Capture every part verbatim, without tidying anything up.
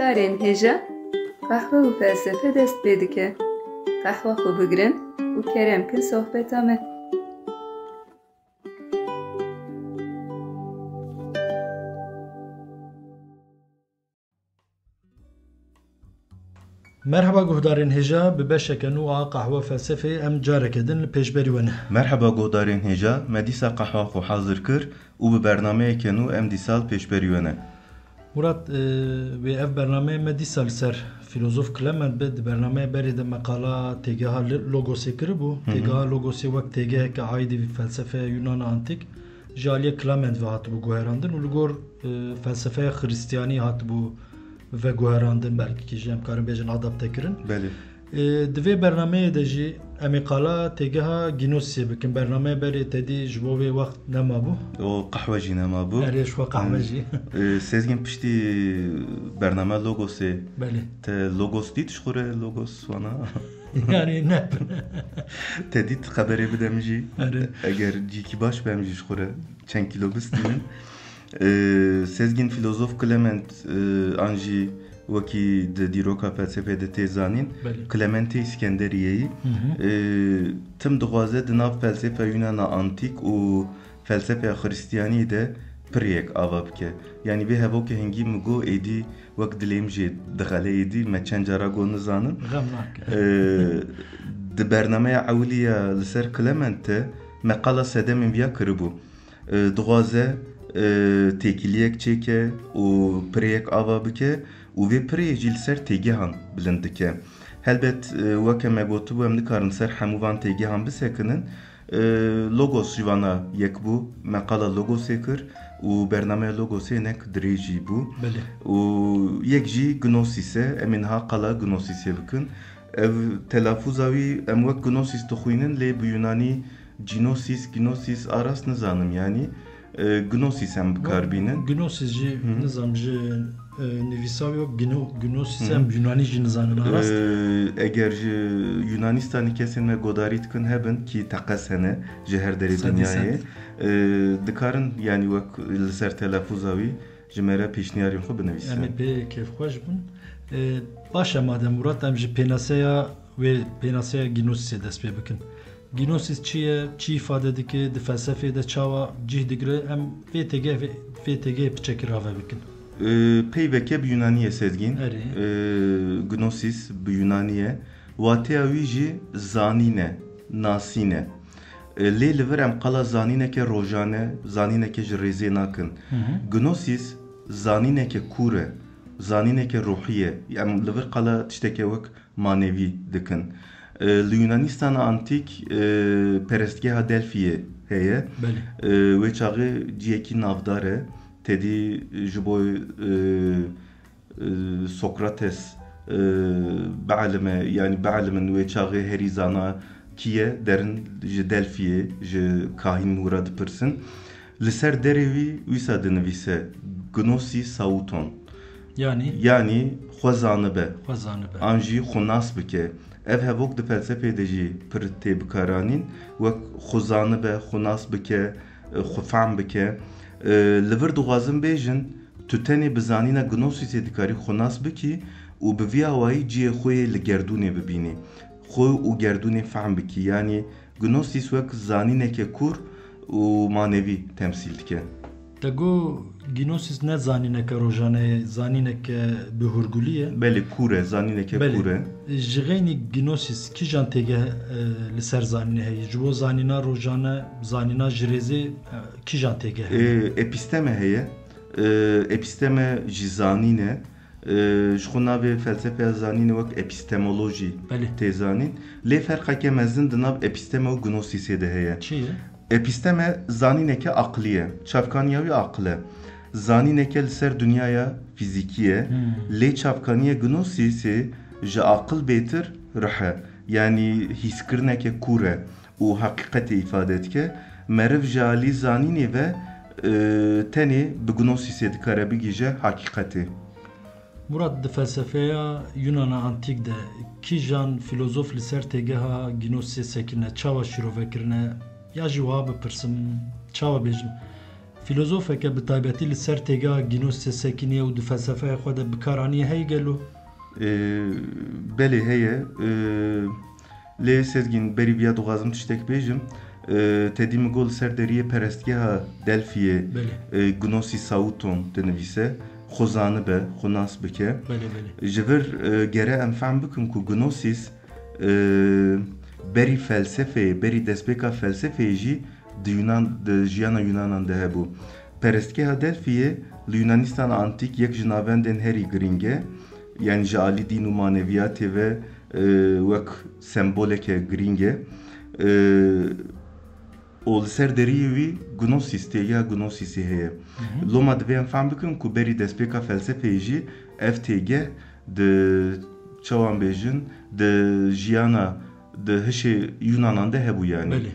Darên hêja, qehwe û felsefe dest pê dike. Qehwa xwe bigirin û kerem kin sohbeta me. Merheba guhdarên hêja, bi beşeke nû a Qehwa Felsefeyê em careke din li pêşberî we ne. Merheba guhdarên hêja, me dîsa qehwa xwe hazir kir û bi bernameyeke nû em dîsa li pêşberî we ne. Murat, e, wê ev bernameyê me dîsa li ser fîlozof Clement be, di bernameya berê de me qala têgeha Li-, Logosê kiribû. Hı hı. Têgeha Logosê wek têgeheke aîdî felsefeya Yunana Antîk ji aliyê Clement ve hatibû guherandin û li gor, e, felsefeya Xiristiyanî hatibû veguherandin, belkî jî em karin bêjin adapte kirin. Belê. E, di vê bernameyê de jî em ê qala têgeha Gnosisê bikin. Bernameya berê te dî ji bo vê wext nemabû. O qehwe jî nemabû. Erê, ji xwe qehwe Hmm. jî. E, Sezgin, piştî bername Logosê, Belê. te Logos dît ji xwe re, Logos wana? Yani ne. Te dît, xeberê bide min jî. Erê. Eger cîkî baş be, em jî ji xwe re çend kîlo bistînin. E, Sezgin, filozof Clement, e, an jî wekî di dîroka felsefê de tê zanîn, Belê. Clementê Îskenderiyeyî. Hı hı. E, tim dixwaze di nav felsefeya Yunana Antîk û felsefeya Xiristiyanî de pirêk ava bike. Yanî vê hevokê hingî min got, êdî wek dilê min jê dixele, êdî me çend cara got nizanim. Xem nake. E, di bernameya ewilî ya li ser Clement de me qala sedemên viya kiribû. E, dixwaze, e, têkiliyek çêke û pirêyek ava bike û vê pirê jî li ser têgehan bilind dike. Helbet, e, weke me gotibû, em nikarin ser hemû van têgehan bisekinin. E, Logos ji vana yek bû, me qala Logosê kir û bernameya Logosê hinek dirêj jî bû. Belê. Û yek jî Gnosis e, em ê niha qala Gnosisê bikin. Ev telafûza wî em wek Gnosis dixwînin, lê bi Yunanî Ginosis, Gnosis, a rast nizanim, yanî, e, Gnosis em bi kar bînin. Gnosis jî Hı. nizam ji, e, nivîsa wî wek Gno-, Gnosis Hı. em Yunanî jî nizanin, a rast? E, eger ji Yunanistanî kesên me godarî dikin hebin, kî teqez hene ji her derê Sedî dinyayê, sed. e, dikarin, yanî wek li ser telafûza wî ji me re pêşniyarên xwe binivîsin. Em ê pê kêfxweş bin. E, baş e, madem Murat, em ji pênaseya wê, pênaseya Gnosisê dest pê bikin. Gnosis çi ye, çi îfade dike, di felsefê de çawa cih digre, em vê têgeh-, vê, vê têgehê piçekî rave bikin. E, peyveke bi Yunanî ye, Sezgîn. Erê. E, Gnosis bi Yunanî ye. Wateya wî jî zanîn e, nasîn e. E, lê li vir em qala zanîneke rojane, zanîneke ji rêzê nakin. Hı hı. Gnosis zanîneke kûr e, zanîneke ruhî ye. Em li vir qala tişteke wek manevî dikin. E, li Yunanîstana Antîk, e, perestgeha Delfiyê heye. Belê. E, wê çaxê cihekî navdar e. Tedî ji bo, e, e, Sokrates, e, bielime, yanî bielimin wê çaxê herî zana kî ye, derin ji Delfiyê, ji kahîn Mûra dipirsin. Li ser derê wî wisa dinivîse, Gnosi Sauton. Yanî? Yanî xwe zanibe. Xwe zanibe. An jî xwe nas bike. Ev hevok di felsefê de jî pir tê bikaranîn. Wek xwe zanibe, xwe nas bike, xwe fehm bike. Li vir dixwazin bêjin, tu tenê bi zanîna Gnosisê dikarî xwe nas bikî û bi vî awayî cihê xwe yê li gerdûnê bibînî. Xwe û gerdûnê fehm bikî. Yanî Gnosis wek zanîneke kûr û manevî temsîl dike. Te got Gnosis ne zanîneke rojane ye, zanîneke bi hûrgulî ye. Belê, kûr e, zanîneke Belê. kûr e. Ji xeynî Gnosis kîjan têgeh, e, li ser zanînê heye? Ji bo zanîna rojane, zanîna ji rêzê, e, kîjan têgeh heye? E, episteme heye. E, episteme jî zanîn e. E, ji xwe navê felsefeya zanînê wek epistemolojî Belê. tê zanîn. Lê ferqeke mezin di nav episteme û gnosisê de heye. Çi ye? Episteme zanîneke aqilî ye. Çavkaniya wî aqil e. Zanîneke li ser dinyaya fîzîkî ye. Hmm. Lê çavkaniya gnosisê ji aqil bêtir ruh e. Yanî hîskirineke kûr e û heqîqetê îfade dike. Meriv ji alî zanînê ve, e, tenê bi gnosisê dikare bigihîje heqîqetê. Murat, di felsefeya Yunana Antîk de kîjan filozof li ser têgeha Gnosisê sekirine, çawa şîrove kirine? Ya jî wiha bipirsim, çawa bêjim? Fîlozofeke bi taybetî li ser têgeha Gînosîsê sekiniye û di felsefeya xwe de bi kar aniye heye gelo? Ee, belê heye. Ee, lê Sezgîn, berî viya dixwazim tiştek bêjim. Ee, te dî min got li ser deriyê perestgeha Delfiyê, Belê. Ee, Gnosis Auton dinivîse. Xwe zanibe, xwe nas bike. Belê, belê. Ji vir e, gere em fehm bikin ku Gnosis e, berî felsefeyê, berî destpêka felsefeyê jî di Yunan, di jiyana Yunanan de hebû. Perestgeha Delfiyê li Yunanîstana Antîk yek ji navendên herî girîng e. Yanî ji alî dîn û maneviyatê ve e, wek semboleke girîng e. E, û li ser deriyê wî Gnosis, têgeha Gnosisî heye. Loma divê em fehm bikin ku berî destpêka felsefeyê jî ev têgeh di, çawan bêjin, di jiyana, di hişê Yunanan de hebû yanî. Belê.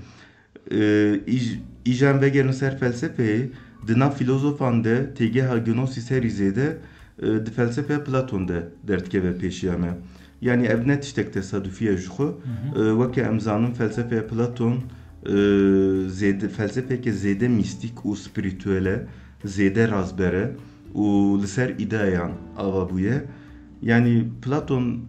Ee, îj-, îjan vegerin ser felsefeyê, di nav filozofan de têgeha Gnosis herî zêde e, di felsefeya Platon de derdikeve pêşiya me. Yanî ev ne tiştek tesadufî ye ji xwe. E, weke em zanin felsefeya Platon e, zêde, felsefeke zêde mîstîk û spirituel e, zêde razber e û li ser îdeayan ava bûye. Yanî Platon,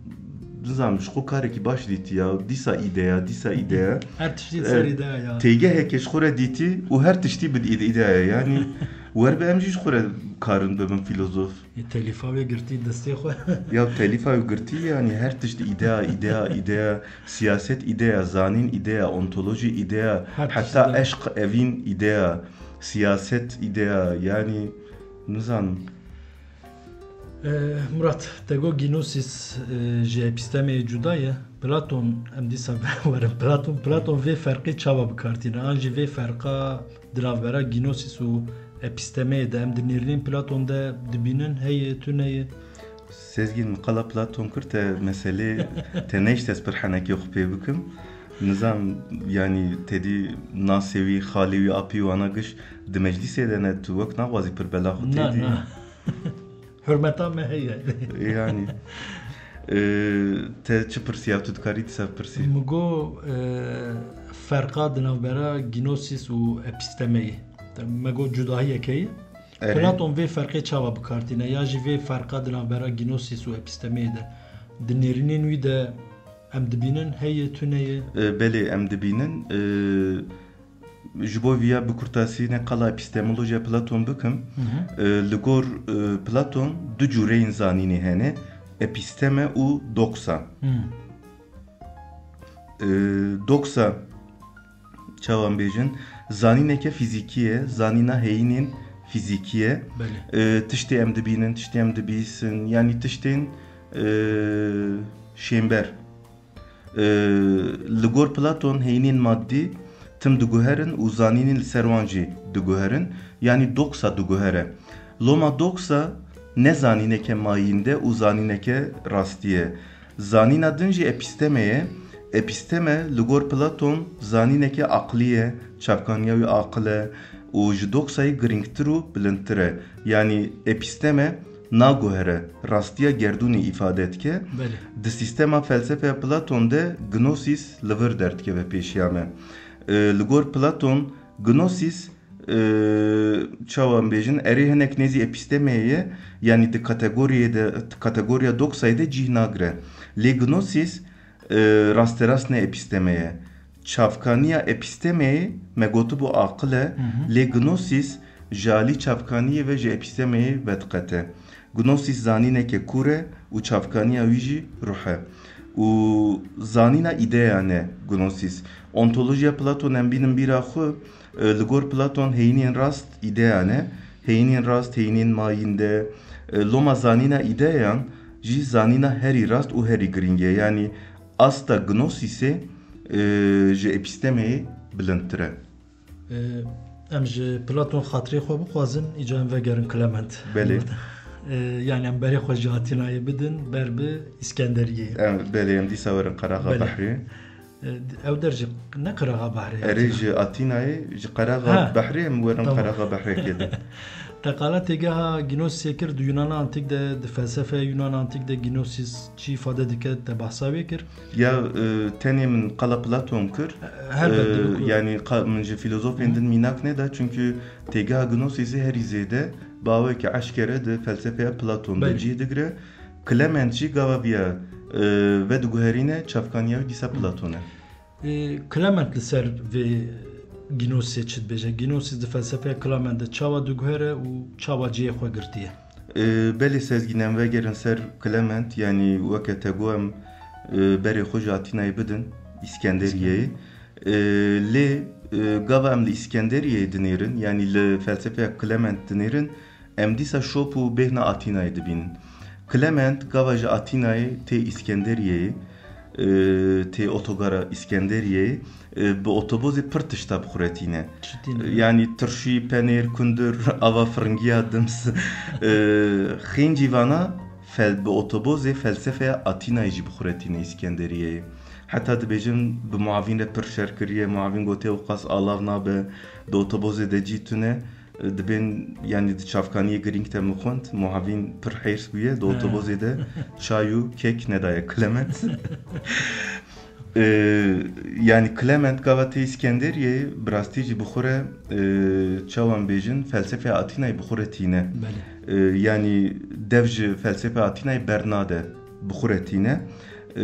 nizanim, ji xwe karekî baş dîtî ya, dîsa îdea, dîsa îdea. Her tiştî ser îdea ya. Têgeheke ji xwe re dîtî û her tiştî bi îde-, îdea ye. Yanî wer be em jî ji xwe re karin bibin filozof. E, telîfa wê girtî destê xwe. Ya telîfa wê girtî, yanî her tişt îdea, îdea, îdea, siyaset îdea, zanîn îdea, ontolojî îdea, Her heta tişt de. Eşq, evîn îdea, siyaset îdea, yanî nizanim. E, Murat, te got Gnosis e, ji epistemeyê cuda ye. Platon, em dîsa werin Platon. Platon vê ferqê çawa bi kar tîne? An jî vê ferqa di navbera Gnosis û epistemeyê de em di nêrînên Platon de dibînin, heye, tune ye? Sezgîn, min qala Platon kir, te meselê, te nehişt ez pir henekê xwe pê bikim. Nizam, yanî te dî nasê wî, xalê wî, apî wana giş di meclîsê de ne, tu wek naxwazî pir bela xwe tê Na, dî. na. Hurmeta me heye. Yanî e, te çi pirsiya, tu dikarî dîsa pirsî? Min got e, ferqa di navbera Gnosis û epistemeyê. Me got cudahiyeke ye. Erê. Platon vê ferqê çawa bi kar tîne? Ya jî vê ferqa di navbera Gnosis û epistemeyê de di nêrînên wî de em dibînin, heye, tune ye? E, belê, em dibînin. E, ji bo viya bi kurtasî ne qala epistemolojiya Platon bikim. E, li gor e, Platon du cûreyên zanînê hene, episteme û doxa. Hmm. E, doxa, çawan bêjin, zanîneke fîzîkî ye, zanîna heyînên fîzîkî ye. Belê. E, tiştê em dibînin, tiştê em dibihîsin, yanî tiştên e, şênber. E, li gor Platon heyînên maddî tim diguherin û zanînên li ser wan jî diguherin, yanî doxa diguhere. Loma doxa ne zanîneke mayînde û zanîneke rastî ye. Zanîna din jî episteme ye. Episteme li gor Platon zanîneke aqlî ye, çavkaniya wî aqil e û ji doxayê girîngtir û bilindtir e. Yanî episteme naguhere, rastiya gerdûnê îfade dike. Belê. Di sîstema felsefeya Platon de gnosis li vir derdikeve pêşiya me. E, li gor Platon gnosis, e, çawa em bêjin, erê hinek nêzî epistemeyê ye, yanî di kategoriyê de, kategoriya doxayê de cih nagire. Lê gnosis e, rasterast ne episteme ye. Çavkaniya epistemeyê me gotibû aqil e, lê gnosis ji alî çavkaniyê ve ji epistemeyê vediqete. Gnosis zanîneke kûr e û çavkaniya wî jî ruh e. Û zanîna îdeyan e gnosis. Ontolojiya Platon em bînin bîra xwe, e, li gor Platon heyînên rast îdeyan e. Heyînên rast, heyînên mayînde. E, loma zanîna îdeyan jî zanîna herî rast û herî girîng e. Yanî asta gnosisê, e, ji epistemeyê bilindtir e. E, em ji Platon xatirê xwe bixwazin, îca em vegerin Clement. Belê. E, yanî em berê xwe ji Atînayê bidin, ber bi Îskenderiyê. Em, belê, em dîsa werin qeraxa Belê. Behrê. E, ew der ji ne qeraxa behrê Erê, ji Atînayê, ji qeraxa behrê em werin qeraxa behrê kê de. Te qala têgeha Gnosisê kir di Yunana Antîk de, di felsefeya Yunana Antîk de Gnosis çi îfade dike, te behsa wê kir. Ya e, tenê min qala Platon kir. Helbet, e, yani min ji filozofên din mînak neda, çünkü têgeha Gnosisê herî zêde bi awekî eşkere di felsefeya Platon de cih digire. Clement jî gava viya e, vediguherîne çavkaniya wî dîsa Platon e. E, Clement li ser vê Gnosisê çi dibêje? Gnosis di felsefeya Clement de çawa diguhere û çawa cihê xwe girtiye? E, belê Sezgîn, em vegerin ser Clement, yanî weke te got em e, berê xwe ji Atînayê bidin Îskenderiyeyê. E, lê e, gava em li Îskenderiyeyê dinêrin, yanî li felsefeya Clement dinêrin, em dîsa şop û bêhna Atînayê dibînin. Clement gava ji Atînayê tê Îskenderiyeyê, e, tê otogara Îskenderiyeyê, e, bi otobozê pir tişta bixuretîne. Yanî tirşî, penêr, kundir, ava firingiya dims, e, xêncî vana fel, bi otobozê felsefeya Atînayê jî bixuretîne Îskenderiyeyê. Heta dibêjin bi muavîn re pir şer kiriye, muavîn gotiye ew qas alav nabe, di otobozê de cî tune. Dibên, yanî di çavkaniyê girîng te min xwend, muavîn pir hêrs bûye, di otobozê de çay û kek nedaye Clement. E, yanî Clement gava tê Îskenderiyê, bi rastî jî bi xwe re, e, çawa em bêjin, felsefeya Atînayê bi xwe re tîne. E, yanî dev ji felsefeya Atînayê bernade, bi xwe re tîne. E,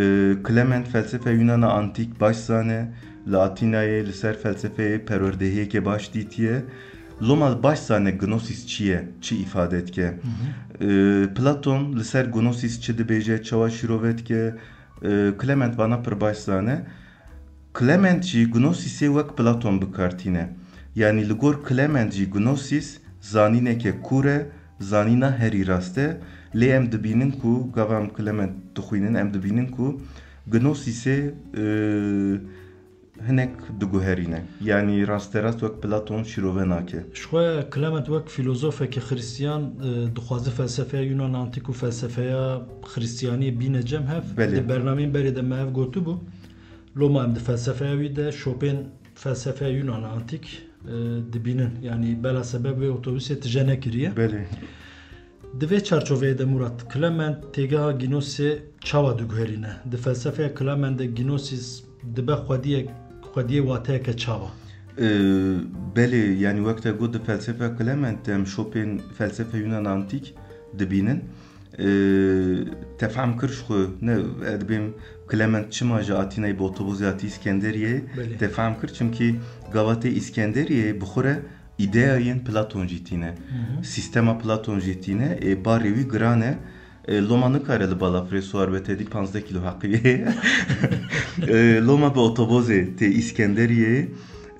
Clement felsefeya Yunana Antîk baş zane, li Atînayê li ser felsefeyê perwerdehiyeke baş dîtiye. Loma baş zane Gnosis çi ye, çi îfade dike. E, Platon li ser Gnosis çi dibêje, çawa şîrove dike, e, Clement vana pir baş zane. Clement jî Gnosisê wek Platon bi kar tîne. Yanî li gor Clement jî Gnosis zanîneke kûr e, zanîna herî rast e. Lê em dibînin ku, gava em Clement dixwînin, em dibînin ku Gnosisê, e, hinek diguherîne. Yanî rasterast wek Platon şîrove nake. Ji xwe Clement wek filozofekî xristiyan, e, dixwaze felsefeya Yunan Antîk û felsefeya xristiyaniyê bîne cem hev. Belê. Di bernameyên berê de me hev gotibû. Loma em di felsefeya wî de şopên felsefeya Yunan Antîk, e, dibînin. Yanî bela sebeb wê otobusê tije nekiriye. Belê. Di vê çarçoveyê de Murat, Clement têgeha Gnosisê çawa diguherîne? Di felsefeya Clement de Gnosis dibe xwediyek, xwediyê wateyeke çawa? Ee, belê, yanî wek te got, di felsefeya Clement de em şopên felsefeya Yunan Antîk dibînin. Ee, te fehm kir ji xwe, ne, ez dibêm Clement çima ji Atînayê bi otobozê hatî Îskenderiyeyê? Belê. Te fehm kir, çimkî gava tê Îskenderiyeyê bi xwe re îdeya yên Platon jî tîne. Hı hı. Sîstema Platon jî tîne. Ê, barê wî giran e. Ê, loma nikare li balafirê siwar be, tedî panzdeh kîlo heqî wê. Ê, loma bi otobozê tê Îskenderiyeyê.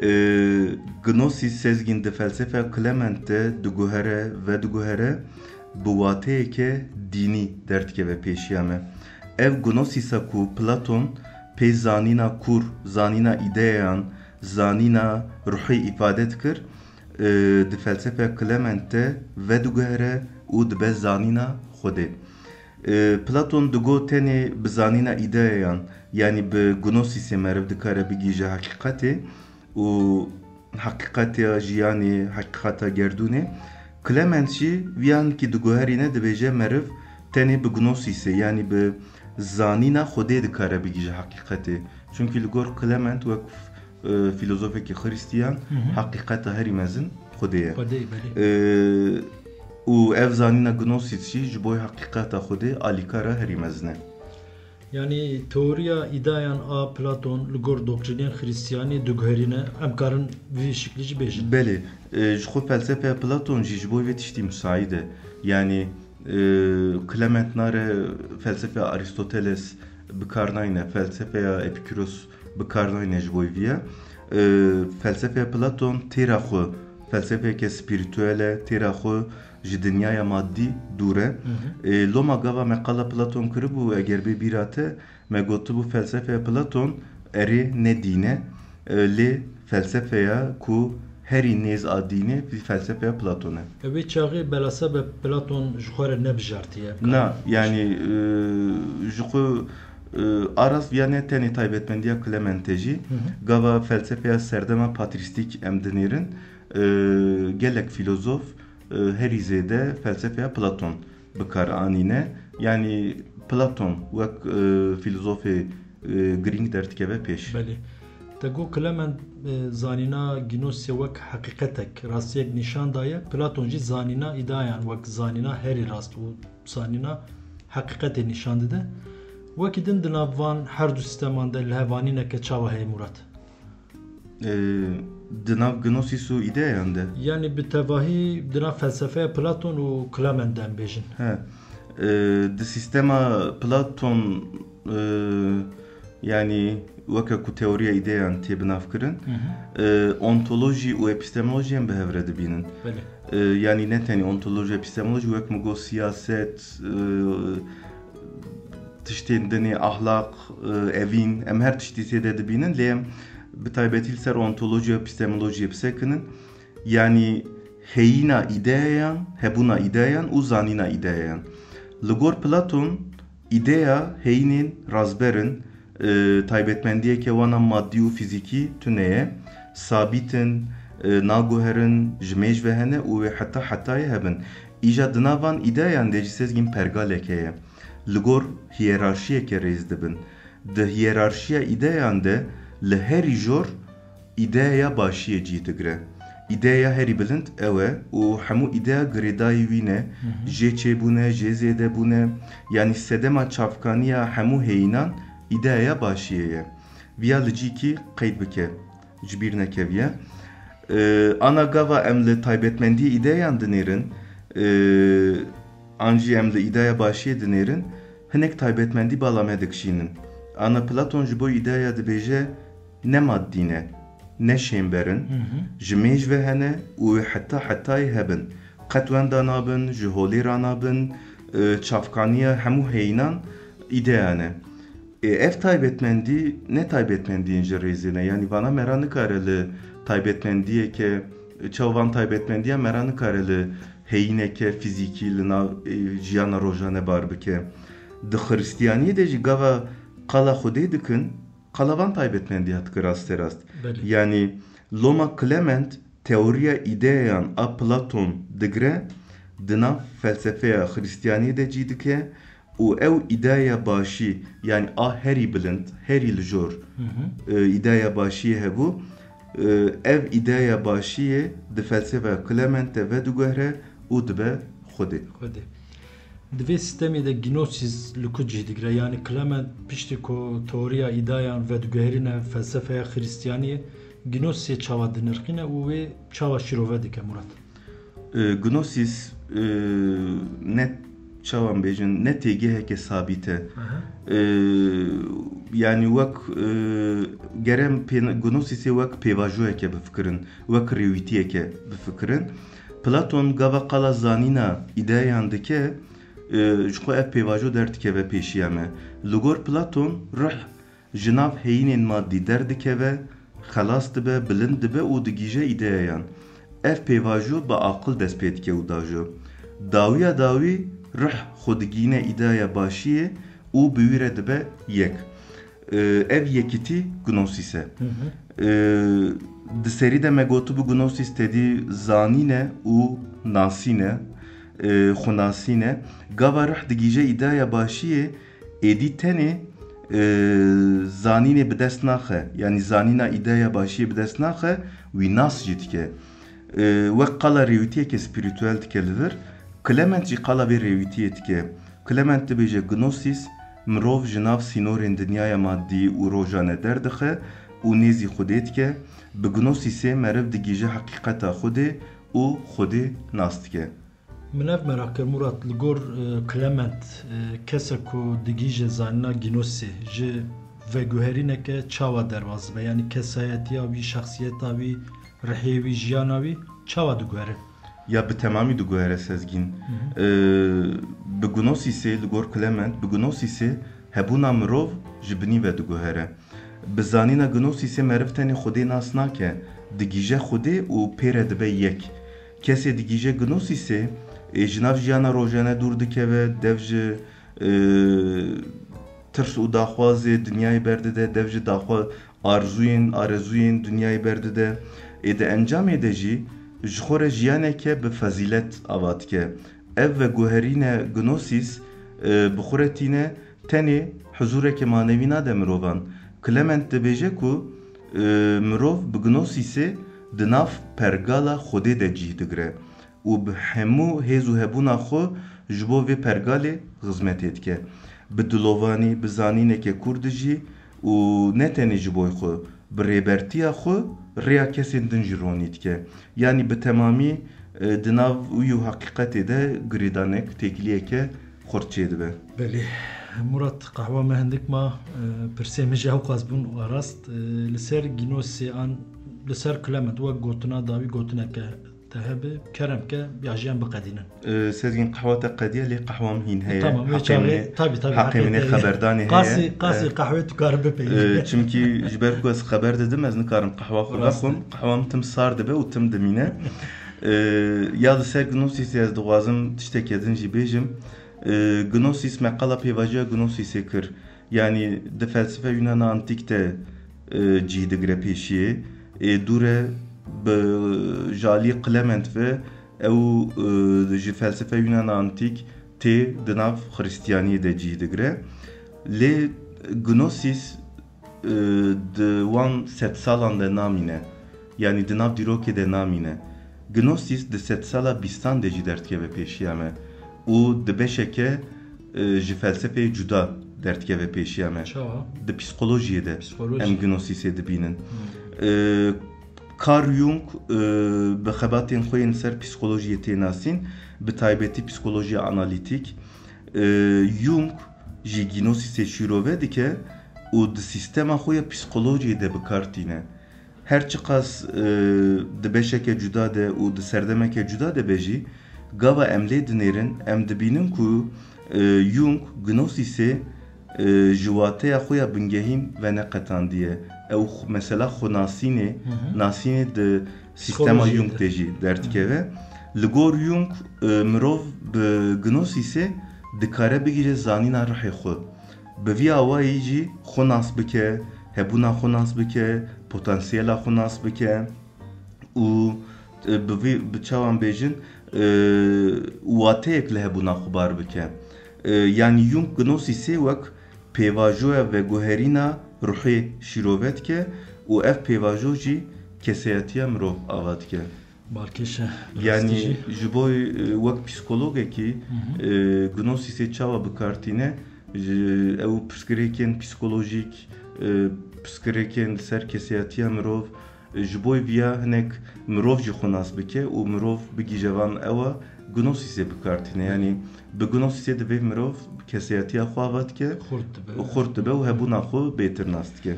Ê, Gnosîs Sezgîn di felsefeya Clement de diguhere, vediguhere, bi wateyeke dînî derdikeve pêşiya me. Ev Gnosîsa ku Platon pê zanîna kûr, zanîna îdeyan, zanîna ruhî îfade dikir, e, di felsefeya Clement de vedigere û dibe zanîna Xwedê. E, Platon digot tenê bi zanîna îdeyan, yanî bi Gnosîsê meriv dikare bigihîje heqîqetê û heqîqeta jiyanê, heqîqeta gerdûnê. Clement jî viyan kî diguherîne, dibêje meriv tenê bi Gnosîsê, yanî bi zanîna Xwedê dikare bigihîje heqîqetê. Çunkî li gor Clement wek, e, filozofekî Xristiyan, Hı hı. heqîqeta herî mezin Xwedê ye. Xwedê, belê. E, û ev zanîna Gnosîs jî ji bo heqîqeta Xwedê alîkara herî mezin e. Yanî teoriya îdeyan a Platon li gor doktrînên Xristiyanî diguherîne, em karin vî şiklî jî bêjin. Belê, e, ji xwe felsefeya Platon jî ji bo vê tiştî misaîd e. Yanî, e, Clement nare felsefeya Aristoteles bi kar nayne, felsefeya Epikuros bi kar nayne ji bo vî ye. E, felsefeya Platon têra xwe felsefeyeke spirituel e, têra xwe ji dinyaya madî dûr e. Hı hı. E, loma gava me qala Platon kiribû, eger bê bîra te, me gotibû felsefeya Platon erê ne dîn e, e, lê felsefeya ku herî nêz a dînê, vî felsefeya Platon e. Ew ê çaxê belasebe Platon ji xwe re nebijartiye. Na, yanî, e, ji xwe E, a rast viya ne tenê taybetmendiya Clemente jî, gava felsefeya serdema patristîk em dinêrin, e, gelek fîlozof, e, herî zêde felsefeya Platon bi kar anîne. Yanî Platon wek, e, fîlozofê, e, girîng derdikeve pêş. Belê. Te got Clement, e, zanîna gnosisê wek heqîqetek, rastiyek nîşan daye. Platon jî zanîna îdeayan wek zanîna herî rast û zanîna heqîqetê nîşan dide. Wekî din di nav van her du sîsteman de lihevanîneke çawa heye Murat? E, di nav gnosis û îdeayan de? Yanî bi tevahî di nav felsefeya Platon û Clement de em bêjin. He. E, di sîstema Platon, e, yanî weke ku teoriya îdeayan tê binavkirin, e, ontolojî û epistemolojî em bi hev re dibînin. Belê. E, yanî ne tenê ontolojî, epistemolojî, wek min got, siyaset, e, tiştên dinê, ahlaq, e, evîn, em her tiştî tê de dibînin, lê em bi taybetî li ser ontolojî û epistemolojiyê bisekinin. Yanî heyîna îdeayan, hebûna îdeayan û zanîna îdeayan. Li gor Platon, îdea heyînên razber in, e, taybetmendiyeke wan a maddî û fîzîkî tune ye, sabît in, e, naguherin, ji mêj ve hene û wê heta hetayê hebin. Îja di nav van îdeayan de jî Sezgîn pergaleke ye. Li gor hiyerarşiyeke rêz dibin. Di hiyerarşiya îdeayan de li herî jor îdeaya başiyê cî digire. Îdeaya herî bilind ew e û hemû îdeaya girêdayî wî ne, Hı hı. jê çêbûne, jê zêde bûne, yanî sedema çavkaniya hemû heyînan îdeaya başiyê ye. Viya li cîkî qeyd bike, ji bîr nekeviye. Ee, ana gava em li taybetmendiyê îdeayan dinêrin, ee, an jî em li îdeaya başiyê dinêrin, hinek taybetmendî bala me dikişînin. Ana Platon ji bo îdeaya dibêje, ne maddî ne, ne şênber in, Hı hı. ji mêj ve hene û wê heta hetayê hebin. Qet wenda nabin, ji holê ranabin, e, çavkaniya hemû heyînan îdeyan e. E, ev taybetmendî ne taybetmendiyên ji rêzê ne. Yanî vana me ra nikare li taybetmendiyeke, çawa van taybetmendiya me ra nikare li heyîneke fîzîkî li nav, e, jiyana rojane bar bike. Di Xiristiyaniyê de jî gava qala Xwedê dikin, qala van taybetmendiya dike rasterast. Belê. Yanî loma Clement teoriya îdeayan a Platon digre di nav felsefeya Xiristiyaniyê de cî dike û ew îdeaya başî, yanî a herî bilind, herî li jor, Hı hı. e, îdeaya başiyê hebû, e, ev îdeaya başiyê di felsefeya Clement de vediguhere û dibe Xwedê. Xwedê. Di vê sîstemê de gnosis li ku cih digire? Yanî Clement piştî ku teoriya îdeayan vediguherîne felsefeya Xiristiyaniyê, gnosisê çawa dinirxîne û wê çawa şîrove dike, Murat? E, gnosis, e, ne çawan bêjin, ne têgeheke sabît e. Aha. E, yanî wek, e, gerem pê-, gnosisê wek pêvajoyeke bifikirin, wek rêwîtiyeke bifikirin. Platon gava qala zanîna îdeayan dike, e, ji xwe ev pêvajo derdikeve pêşiya me. Li gor Platon, ruh ji nav heyînên maddî derdikeve, xelas dibe, bilind dibe û digihîje îdeayan. Ev pêvajo bi aqil dest pê dike û dajo. Dawiya dawî ruh xwe digihîne îdeaya başiyê û bi wî re dibe yek. Ee, ev yekîtî gnosîs e. Hı hı. Ee, di serî de me gotibû gnosîs tedî zanîn e û nasîn e, ee, xwenasîn e. Gava ruh digihîje îdeaya başiyê, êdî tenê, e, zanînê bi dest naxe, yanî zanîna îdeaya başiyê bi dest naxe, wî nas jî dike. E, wek qala rêwîtiyeke spirituel dike li vir, Clement jî qala vê rêwîtiyê dike. Clement dibêje, gnosis mirov ji nav sînorên dinyaya maddî û rojane derdixe û nêzî Xwedê dike. Bi gnosîsê meriv digihîje heqîqeta Xwedê û Xwedê nas dike. Min ev meraq kir, Murat, li gor, e, Clement, e, kesek ku digihîje zanîna gnosisê, ji veguherîneke çawa derbas dibe? Yanî kesayetiya wî, şexsiyeta wî, rihê wî, jiyana wî çawa diguhere? Ya bi temamî diguhere, Sezgîn. Hı hı. E, bi gnosisê, li gor Clement, bi gnosisê hebûna mirov ji binî ve diguhere. Bi zanîna gnosîsê meriv tenê Xwedê nas nake, digihîje Xwedê û pê re dibe yek. Kesê digihîje gnosîsê, ê ji nav jiyana rojane dûr dikeve, dev ji, e, tirs û daxwazê dinyayê berdide, dev ji daxwa arzûyên, arezûyên dinyayê berdide. Ê di encamê de jî ji xwe re jiyaneke bi fezîlet ava dike. Ev veguherîne gnosis, e, bi xwe re tîne tenê huzûreke manevî nade mirovan. Clement dibêje ku, e, mirov bi gnosisê di nav pergala Xwedê de cih digire û bi hemû hêz û hebûna xwe ji bo vê pergalê xizmetê dike. Bi dilovanî, bi zanîneke kûr dijî û ne tenê ji bo xwe, bi rêbertiya xwe rêya kesên din jî ronî dike. Yanî bi temamî, e, di nav wî û heqîqetê de girêdanek, têkiliyeke xurt çêdibe. Belê. Murat, qehwa me hindik ma, e, pirsê min jî ewqas bûn û arast. E, li ser gnosisê an, li ser Clement wek gotina dawî gotineke te hebe, kerem ke, ya jî em biqedînin. E, Sezgîn, qehwa te qediya, lê qehwa min hîn heye. Tamam, wê Heqê min ê, çaxê, tabî, tabî, heqê heqê min ê te ye. Xeberdanê heye. Qasî, qasî E, qehwê tu kar bipeyî. E, çimkî ji ber ku ez xeber didim, ez nikarim qehwa xwe Rast e. vexwim. Qehwa min tim sar dibe û tim dimîne. E, ya li ser gnosisê ez dixwazim tişteke din jî bêjim. E, gnosis, me qala pêvajoya gnosisê kir. Yanî di felsefe Yunana Antîk de, e, cih digire pêşiyê. Ê dûre bi, ji alî Clement ve ew, e, ji felsefe Yunana Antîk tê di nav Xristiyaniyê de cih digire. Lê gnosis, e, di wan sedsalan de namîne. Yanî di nav dîrokê de namîne. Gnosis di sedsala bîstan de jî derdikeve pêşiya me û di beşeke, e, ji felsefeyê cuda derdikeve pêşiya me. Çawa? Di psîkolojiyê de Psîkolojî. em gnosisê dibînin. Hmm. E, Carl Jung, e, bi xebatên xwe yên ser psîkolojiyê tê nasîn, bi taybetî psîkolojiya analîtîk. E, Jung jî gnosisê şîrove dike û di sîstema xwe ya psîkolojiyê de bi kar tîne. Her çiqas, e, di beşeke cuda de û di serdemeke cuda de be jî, gava em lê dinêrin, em dibînin ku, e, Jung gnosisê, e, ji wateya xwe ya bingehîn veneqetandiye. Ew xu-, mesela xwenasînê, Hı hı. nasînê di sîstema Psîkolojiyê Jung de. de jî derdikeve. Hı. Li gor Jung, e, mirov bi gnosisê dikare bigihîje zanîna ruhê xwe. Bi vî awayî jî xwe nas bike, hebûna xwe nas bike, potansiyela xwe nas bike û, e, bi vî, bi çawan bêjin, e, wateyek li hebûna xwe bar bike. E, yanî Jung gnosisê wek pêvajoya veguherîna ruhê şîrove dike û ev pêvajo jî kesayetiya mirov ava dike. Balkêş e, bi rastî Yanî jî. ji bo, e, wek psîkologekî, Hı hı. e, gnosisê çawa bi kar tîne, ji, ew pirsgirêkên psîkolojîk, e, pirsgirêkên li ser kesayetiya mirov, e, ji bo viya hinek mirov jî xwe nas bike û mirov bigihîje van ewa gnosisê bi kar tîne. Yanî bi gnosisê divê mirov kesayetiya xwe ava dike Xurt dibe. û xurt dibe û hebûna xwe bêtir nas dike.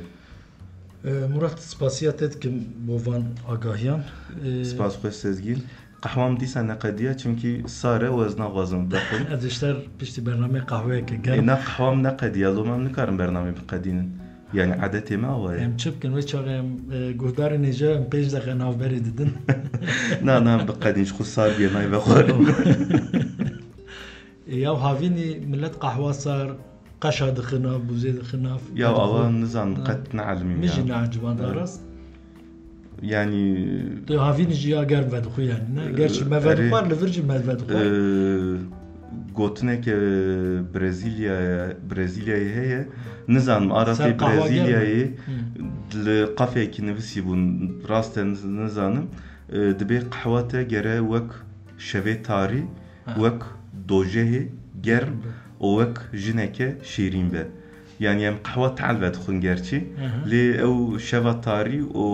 E, Murat, spasiya te dikim bo van agahiyan. E, Spas xwe Sezgîn. Qehwa min dîsa neqediya, çimkî sar e û ez naxwazim vexwim. Ez ji te re piştî bernameyê qehweyeke germ. Ê, na, qehwa min neqediya, loma em nikarin bernameyê biqedînin. Yanî edetê me awa ye. Em çi bikin, wê çaxê em, e, guhdarên hêja em pênc deqe navberê didin. Na, na, em biqedîn, ji xwe sar bûye, nayê vexwarin. E, ya havînî millet qehwa sar, qeşa dixin nav, bûzê dixin nav, Ya vedixwe. awa nizanim, Na. qet neelimîm Min ya. jî neeciba da Ya. rast. Yanî Tu havînî jî ya germ vedixwe yanî, ne? E, Gerçi me erê, vedixwar, li vir jî me vedixwar. e, gotineke Brezîlyaya, Brezîlyayê heye. Nizanim, a rastî Ser qehwa germ e. Brezîlyayê Hı. li qafeyekî nivîsî bûn, rast e, niz-, nizanim. E, dibê qehwa te gere wek şevê tarî, Ha. wek dojehê germ Germ be. û wek jineke şêrîn be. Yanî em qehwa tehl vedixwin gerçî, Aha. lê ew şeva tarî û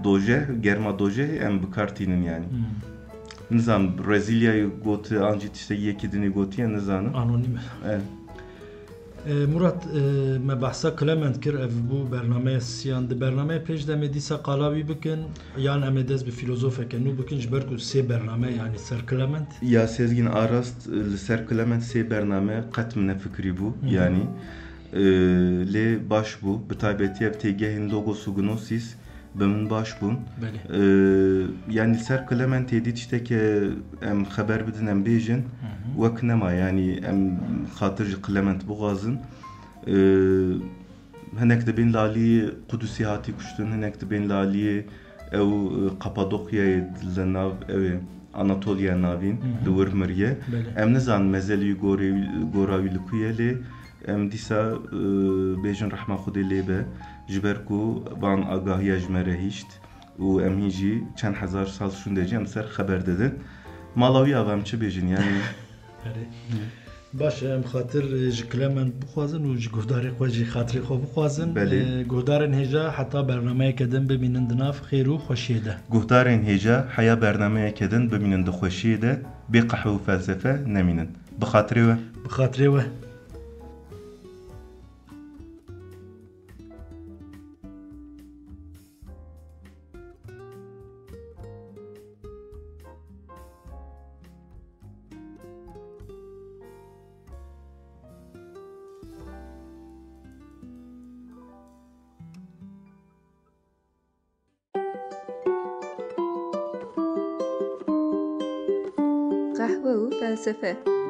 dojeh, germa dojehê em bi kar tînin yanî. Hmm. Nizanim, Brezîlyayê gotiye, an jî tiştekî yekî dinê gotiye, nizanim. Anonîm e. E. E, Murat, e, me behsa Clement kir, ev bû bernameya siyan. Di bernameya pêş de em ê dîsa qala wî bikin, yan em ê dest bi filozofeke nû bikin, ji ber ku sê bername, yanî ser Clement. Ya Sezgîn, a rast, e, li ser Clement sê bername qet min nefikirîbû, Hı hı. yanî, e, lê baş bû. Bi taybetî ev têgehên Logos û Gnosis, bi min baş bûn. Belê. Ee, yanî ser Clement êdî tişteke em xeber bidin, em bêjin, Hı hı. wek nema, yanî em xatir ji Clement bixwazin. E, hinek dibên li alî Qudusî hatî kuştin, hinek dibên li alî ew, e, Kapadokyayê li nav ew ê Anatoliya navîn, Hı hı. li wir miriye. Belê. Em nizanin mezelî wî gorê wî, gora wî li ku ye lê em dîsa, e, bêjin rehma Xwedê lê be, ji ber ku van agahiya ji me re hîşt û em hîn jî çend hezar sal şûnde jî em ser xeber didin. Mala wî ava em çi bêjin, yanî? Erê. Baş e, em xatir, e, ji Clement bixwazin û ji guhdarê xwe jî xatirê xwe bixwazin. Belê. E, guhdarên hêja heta bernameyeke din bimînin di nav xêr û xweşiyê de. Guhdarên hêja heya bernameyeke din bimînin di xweşiyê de, bê qehwe û felsefe nemînin. Bi xatirê we. Bi xatirê we. Qehwe û felsefe.